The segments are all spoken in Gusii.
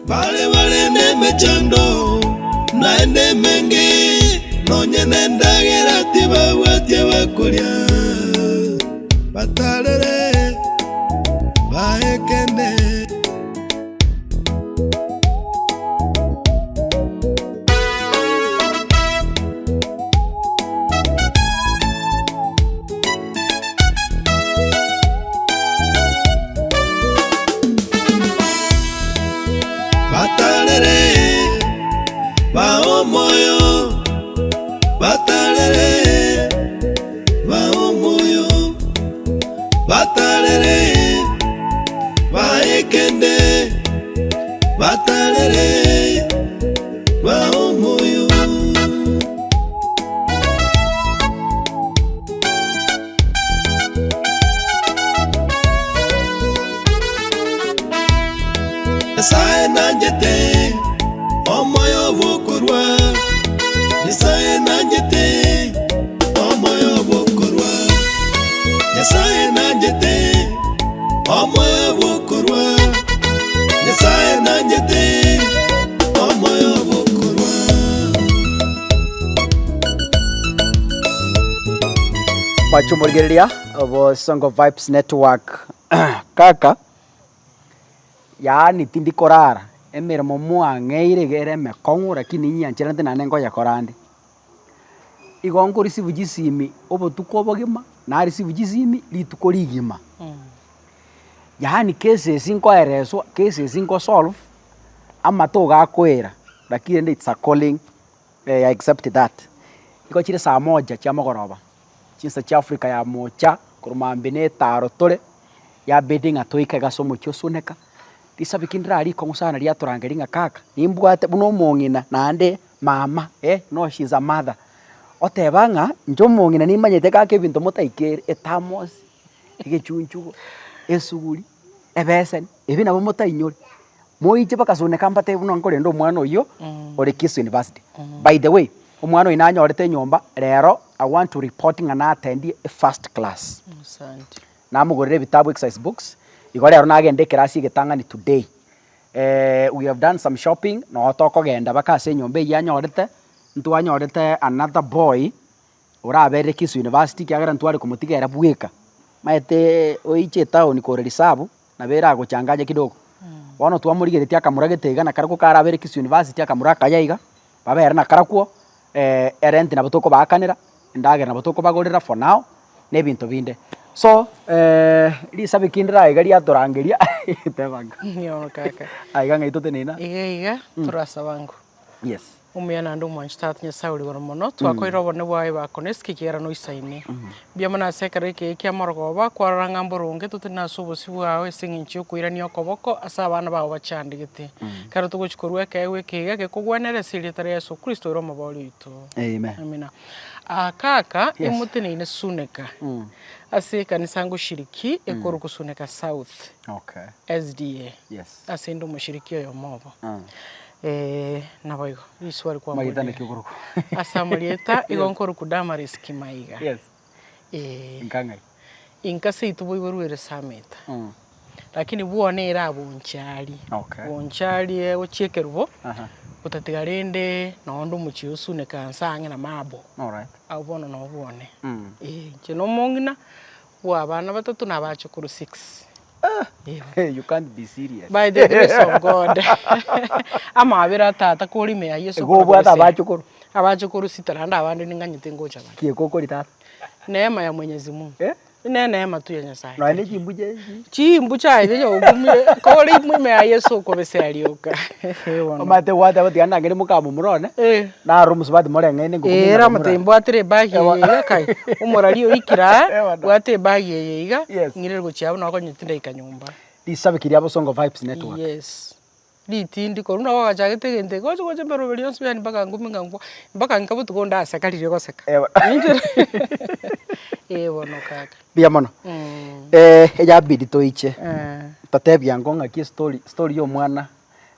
Bare bare nemechando, naende emenge, nonye nendagera tibabwati abakoria. Batarere, baekende. Batarere bae omoyo, batarere bae omoyo, batarere bae ekende, batarere bae omoyo. Nyasae nanchete omoyo bw'okorua, Nyasae nanchete omoyo bw'okorua, Nyasae nanchete omoyo bw'okorua, Nyasae nanchete omoyo bw'okorua. Mwache omorigereria Bosongo Vibes Network kaka, yaani tindi korara, emeremo mwang'eire iga ere emekong'u lakini inyancherete naende nkoyekora ande. Igo nko receive chisimi obotuko obogima, na receive chisimi rituko rigima. Yaani cases nkoereswa, cases nko solve, amato iga akoera, lakini rende it's a calling. I accept that. Igo chire saa moja chia mogoroba, chinsa chia Africa ya mocha, korwa mambia na etaro tore, yabidi ng'a toike iga ase omochie osuneka, risabiki ndire rikong'u sana riatorangeria ng'a kaka, nimbwate buna omong'ina naende mama eh, no she is a mother, oteba ng'a inche omong'ina nimanyete kaka ebinto motaikere, ethermos, egechunchugo, esuguri, ebeseni, ebi nabo motainyore. Moiche bakasuneka mbatebie buna nkorenda omwana oyio ore Kisii University. By the way, omwana oyio nanyorete enyomba rero I want to report ng'a na attendie first class. Asante. Namogorera ebitabu exercise books, igo rero nagenda ekerasi egetang'ani today. We have done some shopping, noo tokogenda mpaka ase enyomba eyio anyorete, ntwanyorete another boy oraberire Kisii University ekiagera ntware komotiga ere bweka. Omanyete oiche etown kore risabu. Nabo eragochanganye kidogo. Bono twamorigeretie akamura gete iga na karokwo karabere Kisii University akamura akaya iga, babere na karakwo erent nabo tokobaakanera, endagera nabo tokobagorera for now, na ebinto binde. So risabiki ndire aiga riatorangeria teba nka. Nyono kaka. Aiga ng'ai totenena. Iga iga, torasaba ng'o. Yes. Omuya naende omwanchi Tata Nyasae ore igoro mono, twakoire obonene bwaye bakonesike ekiagera noisaine. Mbuya mono ase ekero eke kia amorogoba, kwarora ng'a mboronge totenene ase obosio bwao ase eng'encho y'okoirania okoboko ase abana bao bachandegete. Ekero togochia korua ekeegwa eke iga gekogwenera ase erieta ria Yeso Kristo ore omobori oito. Amen. Amina. Aa kaka, Yes. emoteneine Suneka, ase ekanisa ngoshiriki ekorokwa Suneka South, Okay. SDA, Yes. ase inde omoshiriki oyomo obo. Naboigo, riswali Amarieta kwamboria. naki okorokwa? Ase amarieta, igo nkorokwa Damaris Kimaiga. Yes. Eh. Inka ng'ai? Inka seito boiborwe ere Sameta. Lakini bwone ere abonchari. Okay. Bonchari egochia ekerubo, Aha. gotatiga rende nonde omochie osuneka nse ang'e na Mabo. Alright. Abwo bono noo bwone. Eh, inche na omong'ina bwa abana batato na abachokoro six. You can't be serious. By the grace of God. Amabera a tata kore ime ya Yeso Igo obwate abachokoro? Abachokoro sita naende abande ninganyete ngocha bare. Ki ekokori tata? Neema ya Mwenyezi Mungu. Eh? Ne neema tu ya Nyasaye. Nonya ne chimbu chiaye Chimbu chiaye chinya kore ime ya Yeso okobesa rioka. Omanyete gwateba tiga nang'ire mokamomura one, Eh. naro omosubati moreng'aine ngokumi Ere na amotebia momura. mbwatire ebag eye iga kai, omorari oikire aa, Ewana. bwate ebag eye iga, Yes. ng'irere gochia abwo nabo okonyora tindaika nyomba. Risabiki ria Bosongo Vibes Network. Yes, ritindi korwa nabo gwachagete egento eke gocha gocha emeroberi yonsi yaani mpaka ngumi ng'a nkwa, mpaka nka botuko ndaseka riria goseka. Ewa. Inche eh bono kaka. Mbuya mono. Eyabidi toiche, totebie ango ng'aki estory, story ya omwana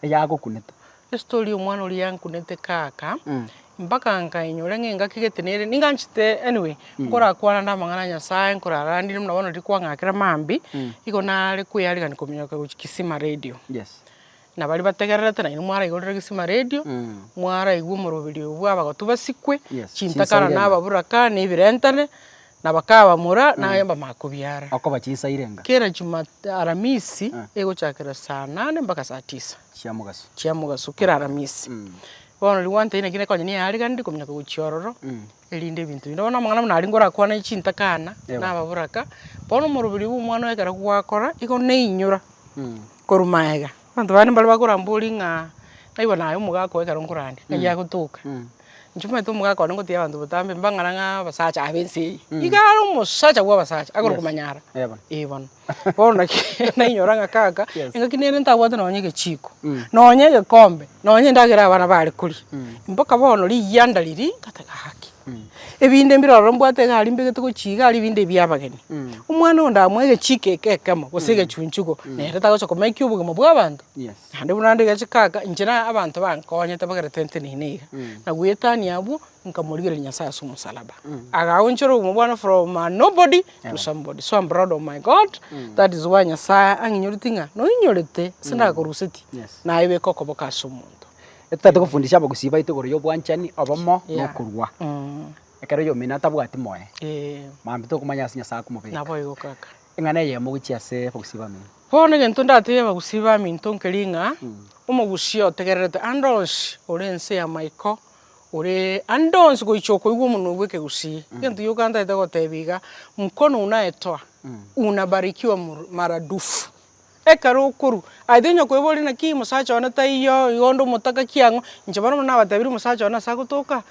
eyagokunete. Estory ya omwana oria yankunete kaka, mpaka nkainyora ng'a engaki gete nere ninganchete anyway, nkorakwana nde amang'ana a Nyasaye, nkorarandire buna bono riria kwang'akera mambia, igo nare koearigania kominyoka gochia Kisima radio. Yes. Na baria bategererete nainwe mwaraigorire Gesima Radio, mwaraigwa omoroberi oyo bwa abagotu basikwe, Yes, chintakana chinsaire na ababuraka, na ebirentane, na bakabamura, na aye mbamakobiara. Okoba chinsaire enga. Kera juma aramisi, egochakera saa nane mpaka saa tisa. Chia mogaso. Chia mogaso kera aramisi. Bono riria gwantebia naki konya niaariganirie kominyoka gochia ororo, erinde ebinto binde. Bono amang'ana buna aria nkorakwane chintakana, na ababuraka, bono omoroberi bwa omwana oyo ekero gwakora, igo nainyora. Korwa magega, abanto bande mbare bakoramboria ng'a naigwa naye omogaka oyo ekero nkorandia, ng'ai agotoka. Inche omanyete omogaka one ngotiga abanto botambe mbang'ana ng'a abasacha aba ense eye, iga are omosacha bwa abasacha, akorokwa Manyara, eh bono. Bono naki nainyora ng'a kaka, engaki nere ntabwate nonye egechiko, nonye egekombe, nonye endagera abana bare koria, mpaka bono riyianda riria, ngateba gaki. Ebinde mbire ororo mbwate iga aria mbegete gochia iga aria ebinde ebia abageni. Omwana onde amoe egechiko eke ekemo gose egechunchugo, nere tagocha komekia obogima bwa abanto. Naende buna ande iga chikaka, inche na abanto bankonyete bagerete nteneine iga, na goetania abwo, nkamorigereria Nyasaye ase omosalaba. Agaonchora obogima bwane from a nobody to somebody. So am proud of my God, that is why Nyasaye ang'inyoreti ng'a noinyorete ase ndakorusetie, naye beka okoboko ase omonto. Etotagete gofundisha abagusii baito igoro y'obwanchani, obomo, na Yeah. okorua. Mm. Ekero oyomino atabwati moe, Eh, mambia tokomanya ase Nyasae akomobeka. naboigo kaka. Eng'ana eyemo gochia ase abagusii bamino. Bono egento ndatebie abagusii baminto nkeri ng'a, omogusii otegererete ande onsi ore ense ya maiko, ore ande onsi goicha okoigwa omonwa bwa ekegusii, egento gioka ntagete gotebia iga, mkono unayetoa, unabarikiwa mur maradufu. Ekero okorwa, aye tonya koeboria naki omosacha one taiyo, igo onde omotaka ki ang'o, inche bono buna nabatebirie omosacha one ase agotoka,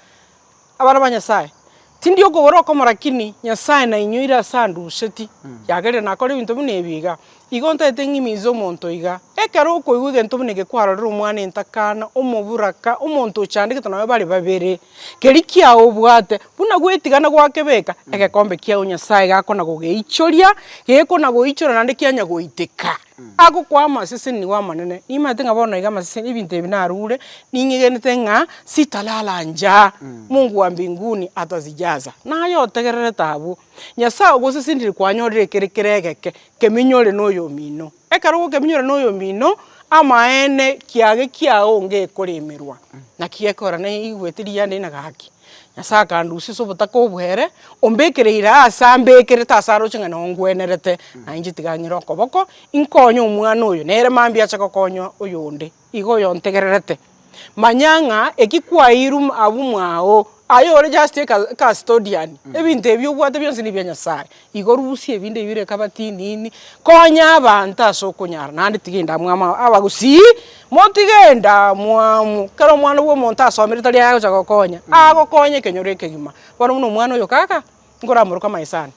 abana ba Nyasaye, tindi okogoro okomo rakini Nyasaye nainyoire ase anduseti, yagerire nakora ebinto buna ebi iga. Igo ntagete ng'imize omonto iga, ekero okoigwa egento buna eke kwarorire omwana entakana, omoburaka, omonto ochandegete nonye bare babere. Keria kiao obwate, buna gwetigana gwakebeka, egekombe kiao Nyasae gakona gogeichoria, gekona goichora naende kianya goiteka. Agokoa amaseseni nigo amanene. Nimanyete ng'a bono iga amaseseni ebinto ebi narure, ning'egenete ng'a sitalala njaa, Mungu wa mbinguni atazijaza. Naye otegererete abwo, Nyasae ogosesenirie kwanyorire ekere kere egeke, keminyore noyomino. Ekero ogokeminyora noyomino, amaene kiage kiao ngekoremerwa. Naki gekogera naigwete rigiya na gaki. Nyasae akandusia ase obotaka obwere, ombekereire aase ambekerete ase aroche ng'a noo ngwenerete, na inche tiga ng'ire okoboko, inkonye omwana oyo, nere mambia ache gokonya oyonde, igo oyontegererete. Manya ng'a eki kwairwe abwo mwao, aye ore just a custodian, ebinto ebi obwate bionsi nibia Nyasaye, igo rusia ebinde ebi bire ekabati nini, konya abanto ase okonyara, naende tiga endamwamu abagusii, motige endamwamu, ekero omwana bwa omonto asomire tari aye agocha gokonya, agokonya ekenyoro ekegima. Bono buna omwana oyo kaka, nkoramoroka maisani,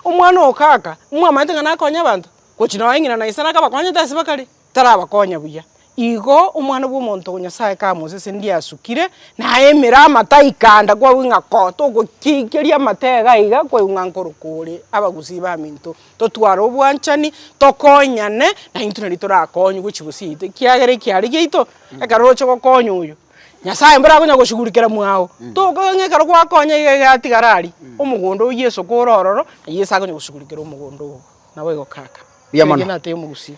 omwana oyo kaka, mwamaete ng'a nakonye abanto, gochi nonya ng'ina na ise nakabakonyete ase bakare. tarabakonya buya. Igo omwana bw'omonto o Nyasae kamosesenirie asukire, naye emere amate aikanda kwaigwa ng'a ko togokiikeria amate iga iga kwaigwa ng'a nkoroka ore abagusii baminto. Totware obwanchani, tokonyane, na intwe nario torakonywe gochia gose yaito ekiagera ekiaria giaito, ekero oroche gokonya oyo, Nyasaye mboro akonya goshughulikera mwao, tokoigwa ng'a ekero gwakonya iga iga atigare aria, omogondo o Yeso kore ororo, na Yeso akonya goshughulikera omogondo ogo. Naboigo kaka. Mbuya mono. Ekio natebia omogusii.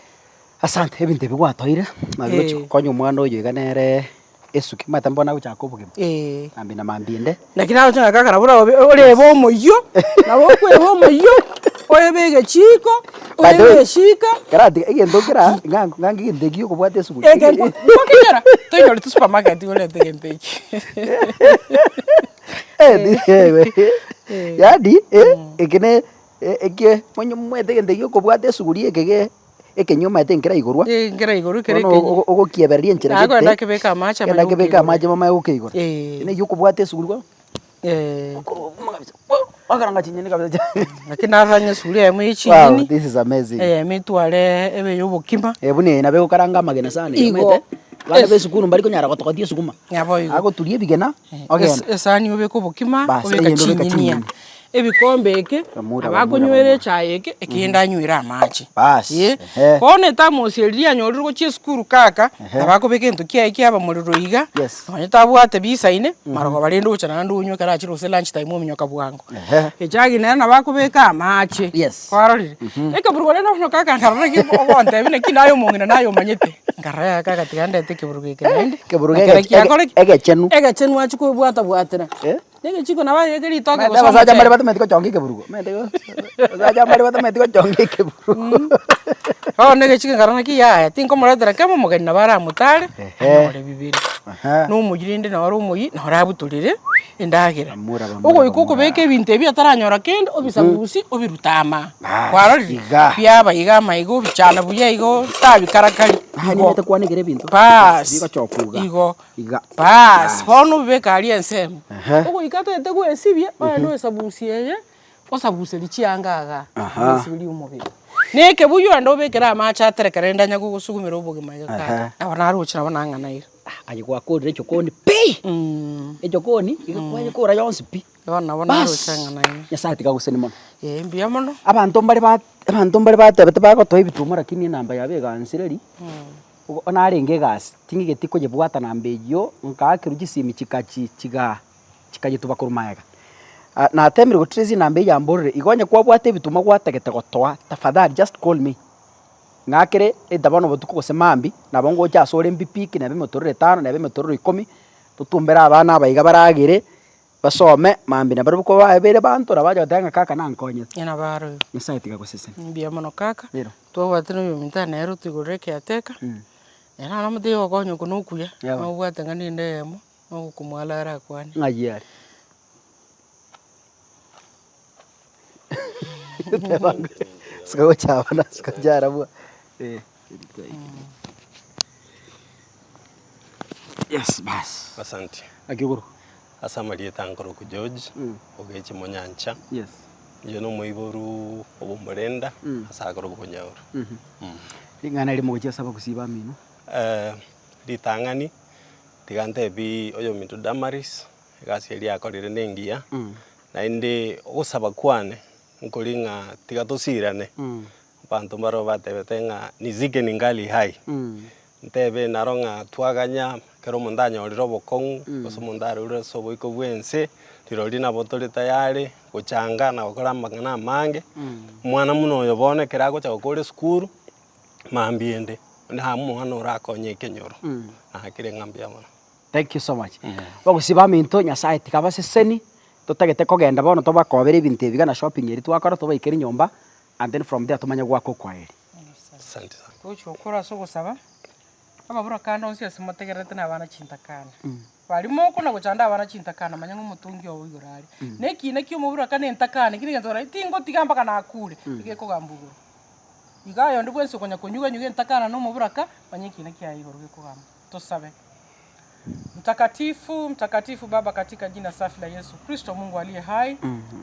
Asante, ebinto ebi gwatoeire, nabi gochia Eh. gokonya omwana oyo iga nere esuki, omanyete mbono agochaka obogima, Eh. mambia na mambia ende. Naki naroche ng'a kaka nabo orabe orebe omoyio, nabo okweba omoyio, oebe egechiko, By the oebe way, esika. Karatiga egento kera, ng'a ng'a egento ekio okobwata esuguri. Eke nko nkokenyora, toinyoreti supermarket orente egento eki. Yaani, eke ne eke onye omanyete egento ekio okobwata esuguri eke ge. Ekenywa omanyete nkera igorwa, Eh, nkera igorwa kere bono ekenywa. ogo- ogokiebereria enchera Naye gete, kogenda akebeke amache kegenda amanye akebeke gokeigora. amache bamanye gokeigora. Eh. Eke naki okobwata esuguri bono, Eh. okorwa obokima kabisa, okaranga chinyeni kabisa Naki narora ng'a esuguri eyemo ya Wow, chinyeni, this is amazing. eyemo etware ebe ya obokima. Eh, buna eye nabo egokaranga amagena sana iga Igo. omanyete, abana ba esukuru mbari konyara gotogotia esukuma. Naboigo. Agoturia ebigena, Es- ogenda. Esani obeke obokima, Bas, obeka eyende obeka chinyinia. chinyeni. Ebikombe eke, Bamura, nabo bamura, akonywera bamura. echae eke, ekende anywere amache. Baas, Eh, ehe. bono ethamosi eria rianyorire gochia esukuru kaka, Ehe. nabo akobeka egento kiaye kiaba morero iga, Yes. nonye tabwate bisaine, marogoba rende ogocha naende onywe ekero achire gose lunch time ominyoka bwango. Ehe. Echagi nere nabo akobeka amache, Yes. kwarorire? Ekeburugo rende bono kaka nkarora naki ogontebia naki naye omong'ina naye omanyete, nkarora yaya kaka tiga ndete ekeburugo eke naende, Ekeburugo ekero egeche- kiakora ki? egechenu. Egechenu achia kobwata bwatera. Eh. Na egechiko nabo arenge ritoke Omanyete gose abasacha mbare omochere. batamanyeti gochonga ekeburugo, omanyete igo abasacha mbare batamanyeti gochonga ekeburugo. Bono egechiko nkarora naki yaya, tinkomoretera kemo omogeni nabo aramotare, Ehe. anyore bibere. Aha. Na omoyio rende noro omoyio, noro abutorere endagera. Bamura, bamura, Ogoika bamura. okobeka ebinto ebi ataranyora kende, obisagusie, obirute ama. Bas, Kwarorire? iga. Biaba iga amaiga obichana buya igo, tabikarakari, Naye igo. nimanyete kwanekera ebinto, Baas, bigochoka iga. igo. Iga. Baas, bono obibeke aria ensemo. Ehe. Ogoika atagete goesibia, ogende oesabusie eye, osabuserie chianga igaa, Aha. oesiberie omobere. Na ekebuyu ande obekere amache atereke rende anya gogosugumera obogima iga kaka. Ehe. Nabo naroche nabo nang'ana iga. Aye gwakorire echokoni pi! Echokoni, iga kwayekora yonsi pi. Bono nabo Baas, naroche ang'ana iga. Nyasaye tiga agosenie mono. Ee mbuya mono. Abanto mbare ba abanto mbare batebete bagotoa ebituma lakini enamba yabo egansireri. Ogo narenge egasi, ting'igeti koyebwata namba eyio, nkaakerwa chisimi chikachi chigaa chikayetuba korwa magega. Natemire go trace enamba eyio yamborire, igo onye kwabwate ebituma gwatagete gotoa tafadhali just call me, ng'akere either bono botuko gose mambia, nabo ngocha asore mbipick neba emetororo etano neba emetororo ikomi, totumbere abana aba iga baragere, basome, mambia nabarabwo ko babeire banto nabo bacha goteba ng'a kaka nankonyete. Ng'a nabo aroro. Nyasaye tiga agosesenie. Mbuya mono kaka. Ero. Twabwate na oyominto aye nere otoigorere ekeateka, ere naro amotebie ogokonya oko nokuya, Yaba. nobwate ng'a ninde eyemo, nogokomwala arakwane. Ng'ai are? Tebanga, sika gochabana, sika charabwa, eh. Yes baas. Asante. Naki okorokwa? Ase amarieta nkorokwa George, Ogechi Monyancha. Yes. Inche nomoiboru obomorenda ase akorokwa Bonyauru. Ring'ana erimo gochia ase abagusii bamino. Ritang'ani, tiga ntebi oyominto Damaris, egasi eria akorire nengiya, naende ogosaba kwane nkori ng'a tiga tosirane, abanto mbaro batebete ng'a nizike ningali hai. Ntebe naro ng'a twaganya ekero omonto anyorire obokong'u, gose omonto arurire ase oboiko bw'ense, rirorio nabo tore tayari gochanga na gokora amang'ana amange, omwana buna oyo bono ekero agocha gokora esukuru, mambia ende, na omwana orakonye ekenyoro, nakere ng'a mbuya mono. Thank you so much. Bagusii baminto Nyasaye tiga abaseseni, totagete kogenda bono tobakobere ebinto ebi iga na shopping eria twakora tobaikere nyomba, and then from there tomanye goaka okwaeri. Asante sana. Gochia gokora ase ogosaba, ababura kande onsi ase motegererete na abana chintakana. Baria mokona gochanda abana chintakana manya ng'a omotongi obo igoro are. Na ekina kia omoburaka na entakana ekio negento orore tingotiga mpaka nakure, egekogamba igoro. Iga aye onde bwensi okonya konyuga nyuga entakana na omoburaka, manya ekina kiaye igoro gekogamba. Tosabe. Mtakatifu, mtakatifu Baba, katika jina safi la Yesu Kristo, Mungu aliye hai,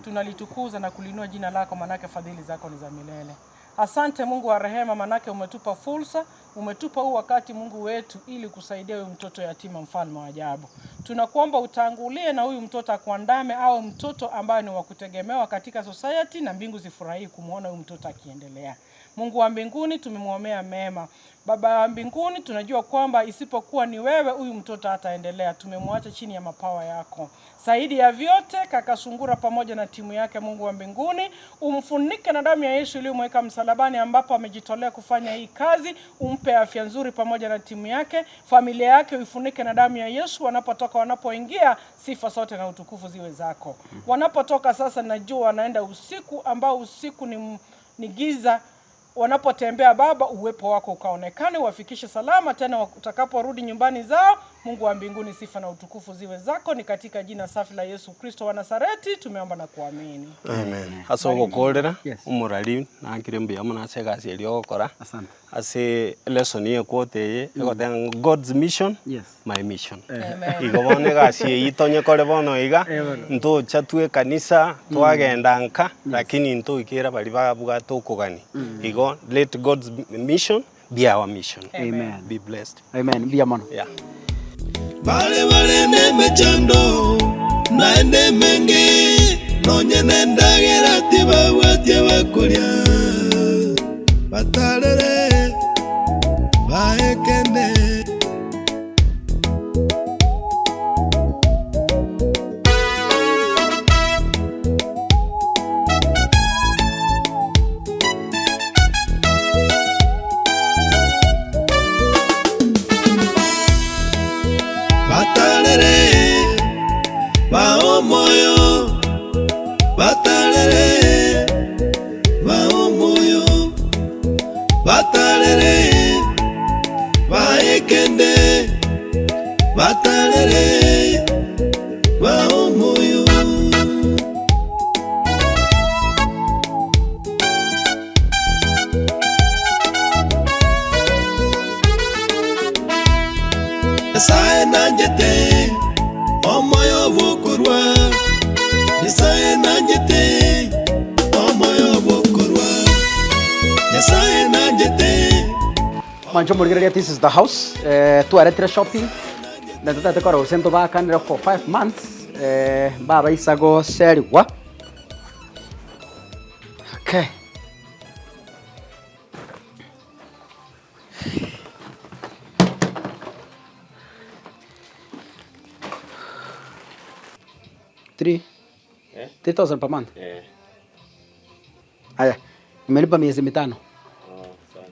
tunalitukuza na kuliinua jina lako, manake fadhili zako ni za milele. Asante Mungu wa rehema, manake umetupa fursa, umetupa huu wakati Mungu wetu, ili kusaidia huyu mtoto yatima, mfalme wa ajabu. Tunakuomba utangulie na huyu mtoto akuandame, awe mtoto ambaye ni wa kutegemewa katika society, na mbingu zifurahii kumwona huyu mtoto akiendelea. Mungu wa mbinguni, tumemwomea mema. Baba wa mbinguni, tunajua kwamba isipokuwa ni wewe huyu mtoto hataendelea. Tumemwacha chini ya mapawa yako. Zaidi ya vyote, kaka Sungura pamoja na timu yake, Mungu wa mbinguni, umfunike na damu ya Yesu iliyomweka msalabani, ambapo amejitolea kufanya hii kazi. Umpe afya nzuri pamoja na timu yake, familia yake uifunike na damu ya Yesu, wanapotoka wanapoingia, sifa zote na utukufu ziwe zako. Wanapotoka sasa, najua wanaenda usiku ambao usiku ni, ni giza wanapotembea Baba, uwepo wako ukaonekane, uwafikishe salama tena watakaporudi nyumbani zao. Mungu wa mbinguni, sifa na utukufu ziwe zako, ni katika jina safi la Yesu Kristo wa Nazareti tumeomba na kuamini. Amen. Ase ogokorera Yes. omorari nakire mbuya mono ase egasi eria ogokora Asante. ase elesson ye equote eye egoteba ng'a God's mission Yes. my mission. Amen. Igo bono egasi eyio tonyekore bono iga, ntocha twa ekanisa twagenda nka, lakini ntoikera baria babwate okogania. Igo let God's mission be our mission. Amen. Be blessed. Amen. Mbuya mono. Yeah. Bare bare nemechando, naende emenge. Nonye nendagera tibabwatie bakoria, batarere baekende. Batarere bae omoyo, batarere bae omoyo, batarere bae ekende, batarere bae omoyo. Nyasae nanchete omoyo bw'okorua, Nyasae nanchete omoyo bw'okorua, Nyasae nanchete. Mwanche omorigereria this is the house eh, twaretire shopping na totagete korora gose ntobakanire for 5 months eh, mbabaisa goserigwa okay. Three. Eh? 3000 per month. Eh. Aya, nimelipa miezi mitano. Oh, sawa.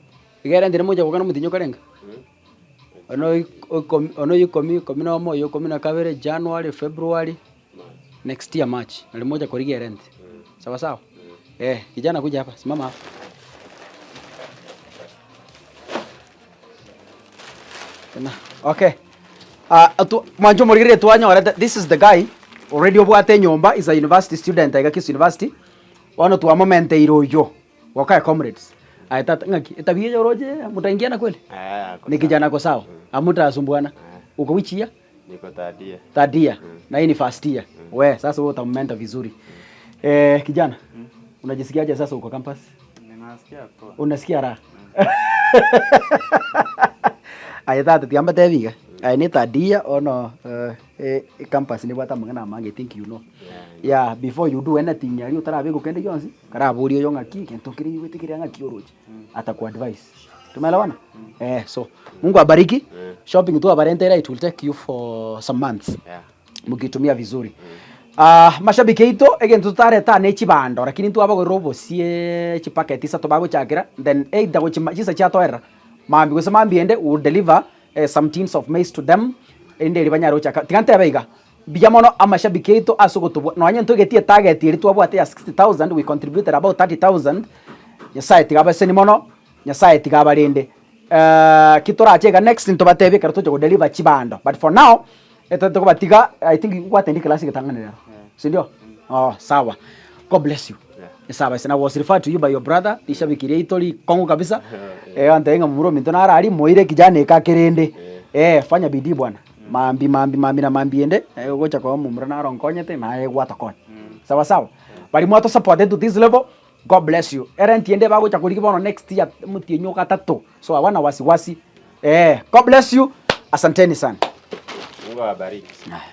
Iga ere ndire mocha gokana omotienyi okarenge? Ono ikomi ono ikomi, ikomi na omo, ikomi na kabere, January, February, next year March, nari mocha korigia erent. Sawa sawa? Eh, kijana kuja hapa, simama hapa. Tena. Okay. Ah, atu, mwancho morigererie twanyorete, this is the guy already obwate enyomba, is a university student aiga Kisii University. Bono twamomenteire oyio, gokae comrades. Aye tata, ng'aki, etabia eye oroche mutaingiana kweli? Eh, ako Ni sawa. kijana ako sawa, hamutasumbuana. Uko which year? Niko third year. Third year. Na hii ni first year. We, sasa wewe utammenta vizuri. Eh, kijana, unajisikiaje sasa uko campus? Ninasikia poa. Unasikia raha? Aye tata tiga mbatebi iga, aye ne third year bono eh, campus nebwate amang'ana amange I think you know. Yeah, before you do anything aria otarabeka kende gionsi, karaborie oyo ng'aki egento nkere oigwete keria ng'aki oroche, atakuadvise. Tumeelewana? Eh, so Mungu awabariki. Shopping twabarenteire it will take you for some months. Yeah. Mukitumia vizuri. Ah, mashabiki aito egento totareta aa ne chibando lakini ntwabagorera obosie chipacket isato bagochakera then either gochi chinsa chiatoerera mambia gose mambia ende we will deliver some tins of maize to them erinde erio banyare gochaka. Tiga ntebe iga, mbuya mono amashabiki aito ase ogotobua nonye ntoigetie etarget eria twabwate ya 60,000 we contributed about 30,000 Nyasaye tiga abasesenie mono. Nyasaye tiga abarende. Ki torache iga next ntobatebie ekero togocha go deliver chibando but for now ekero tokobatiga I think ngwatendi class egetang'ani rero sindio? Oh sawa God bless you. Nyasaye abasesenie. I was referred to you by your brother rishabiki riaito rikong'u kabisa eh ontebia ng'a momura ominto naro aria moire ekijana eke akerende eh fanya bidii bwana maambia maambia maambia na maambia ende ogocha koba momura naro onkonyete naye gwatokonya sawa sawa. Baria mwatosupportete to this level God bless you. Erent ende bagocha korigia bono next year omotienyi o gatato so hawana wasiwasi eh. God bless you. Asanteni sana. Mungu awabariki. Aya.